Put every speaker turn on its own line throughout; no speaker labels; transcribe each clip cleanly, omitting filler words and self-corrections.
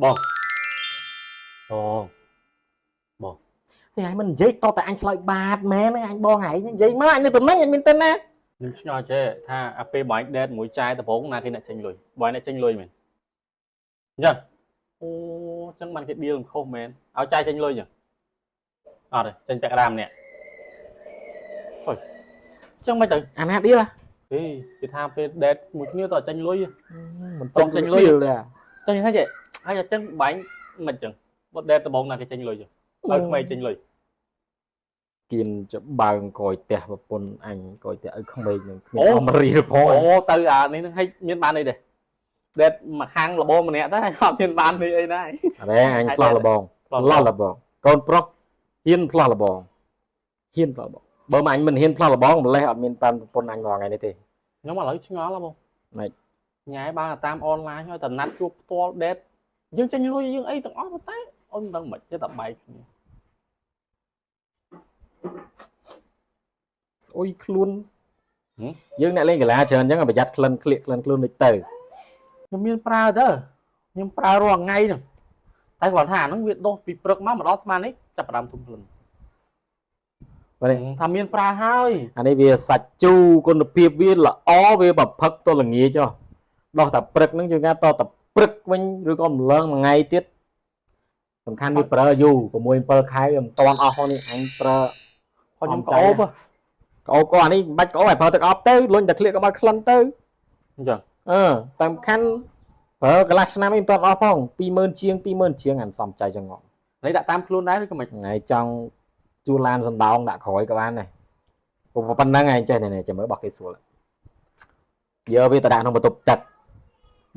បងបងបង
នេះឯងមិននិយាយតតែអញឆ្លើយបាទមែនអញបងឯងនិយាយមកអញនៅតំណឹងអញមានតិនណា
ខ្ញុំឆ្ងល់ចេះថាអាពេលបងឯង date មួយចាយដំបូងណាគេអ្នកចេញលុយបងឯងអ្នកចេញលុយមែនអញ្ចឹងអូអញ្ចឹងបានគេ deal មិនខុសមែនឲ្យចាយចេញលុយអញ្ចឹងអត់ទេចេញពាក់កណ្ដាលម្នាក់អូយអញ្ចឹងមិនទៅ
អាណា deal
ហេគេថាពេល date មួយគ្នាតើចេញលុយ
មិន
ចេញចេញលុយ
deal ដែរ
ចេញថាចេះហើយអញ្ចឹងបាញ់មិនអញ្ចឹងបើ date ដំបូងណាគេចេញលុយឲ្យក្មេងចេញលុយ
គៀនច្បាើងកយផ្ទះប្រពន្ធអញកយផ្ទះឲ្យក្មេងនឹងគ្មានអមរីផង
អូទៅអានេះនឹងឲ្យមានបានអីទេ date មួយខាងលបងម្នាក់ដែរអត់មានបាននេះអីដែរ
អរេអញផ្លោះលបងផ្លោះលបងកូនប្រុសហ៊ានផ្លោះលបងហ៊ានផ្លោះលបងបើមកអញមិនហ៊ានផ្លោះលបងម្លេះអត់មានបានប្រពន្ធអញមកថ្ងៃនេះទេ
ខ្ញុំឥឡូវឆ្ងល់ហ៎បង
ម៉េច
ញ៉ែបានតាមអនឡាញហើយតែណាត់ជួបផ្ទាល់ date យើងចេញលុយយើងអីទាំងអស់ប៉ុន្តែអូនមិនដឹងមិនចេះតែបែកគ្នា
ស្អុយខ្លួនយើងអ្នកលេងកីឡាច្រើនអញ្ចឹងប្រយ័ត្នក្លិនក្លៀកក្លិនខ្លួនដូចទៅ
ខ្ញុំមានប្រើទៅខ្ញុំប្រើរាល់ថ្ងៃហ្នឹងតែគាត់ថាអាហ្នឹងវាដុសពីព្រឹកមកមកដល់ស្មាននេះចាប់ផ្ដើមធំក្លិន
បាទ
ថាមានប្រើហើយ
អានេះវាសាច់ជូរគុណភាពវាល្អវាប្រផឹកទល់ល្ងាចចុះដោះតែព្រឹកហ្នឹងយើងថាតតែព្រឹកវិញឬក៏ម្លងមួយថ្ងៃទៀតសំខាន់វាប្រើយូរ6 7ខែវាមិនតាន់អស់ផងនេះអញប្រើ
ខ្ញុំក្អូប
ក្អូបក៏អានេះមិនបាច់ក្អូបឲ្យប្រើទឹកអប់ទៅលុញតែក្លៀកក៏មកក្លិនទៅ
អញ្ចឹង
អឺតែសំខាន់ប្រើកន្លះឆ្នាំឯងមិនតាន់អស់ផង20000ជាង20000ជាងអានសំចៃចង្អក់
នេះដាក់តាមខ្លួនដែរឬក៏មិន
ថ្ងៃចង់ជួលឡានសណ្ដោងដាក់ក្រោយក៏បានដែរព្រោះប៉ុណ្្នឹងឯងចេះនេះចាំមើលបោះគេស្រួលយកវាទៅដាក់ក្នុងបន្ទប់ទឹក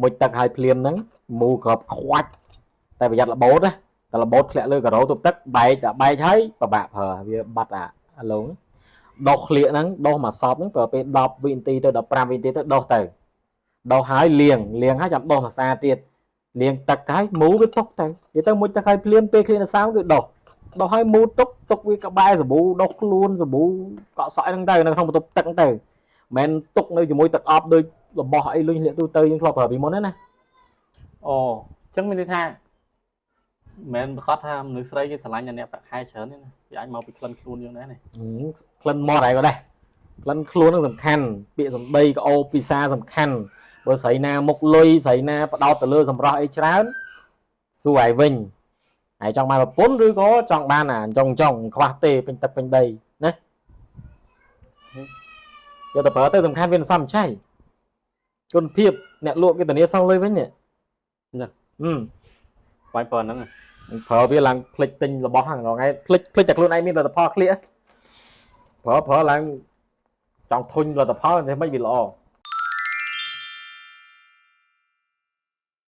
មុជទឹកឲ្យភ្លាមហ្នឹងមូក្របខ្វាច់តែប្រយ័ត្នរបូតណាតែរបូតធ្លាក់លើការ៉ូទប់ទឹកបែកតែបែកហើយពិបាកប្រើវាបាត់អាឡងដោះក្លៀកហ្នឹងដោះមួយសពហ្នឹងប្រើពេល10វិនាទីទៅ15វិនាទីទៅដោះទៅដោះហើយលាងលាងហើយចាំដោះមួយសាទៀតលាងទឹកហើយមូវាទុកទៅនិយាយទៅមុជទឹកឲ្យភ្លាមពេលក្លៀកនៅសើមគឺដោះដោះហើយមូទុកទុកវាក្បែរសាប៊ូដោះខ្លួនសាប៊ូកក់សក់ហ្នឹងទៅនៅក្នុងបន្ទប់ទឹកហ្នឹងទៅមិនមែនទុកនៅជាមួយទឹកអប់ដូចរបស់អីលុញលាក់ទូទៅយើងធ្លាប់ប្រើពីមុនហ្នឹងណា
អូអញ្ចឹងមានន័យថាមិនមែនប្រកាសថាមនុស្សស្រីគេស្រឡាញ់តែអ្នកប្រាក់ខែច្រើនទេណាវាអាចមកពីក្លិនខ្លួនយើងដែរនេះ
ក្លិនមាត់ហើយក៏ដែរក្លិនខ្លួននឹងសំខាន់ពាក្យសម្ដីក្អូបពិសាសំខាន់បើស្រីណាមុខលុយស្រីណាបដោតទៅលើសម្រស់អីច្រើនសួរឲ្យវិញហើយចង់បានប្រពន្ធឬក៏ចង់បានអាចុងចុងខ្វះទេពេញទឹកពេញដីណាយកទៅប្រើទៅសំខាន់វាសំឆៃគុណភាពអ្នកលក់គេធានាសងលុយវិញនេះហឹម
បាយប៉ុណ្្នឹង
ប្រើវាឡើងភ្លេចទិញរបស់ហ្នឹងថ្ងៃភ្លេចភ្លេចតែខ្លួនឯងមានផលិតផលក្លៀកប្រើប្រើឡើងចង់ធុញផលិតផលតែមិនវាល្អ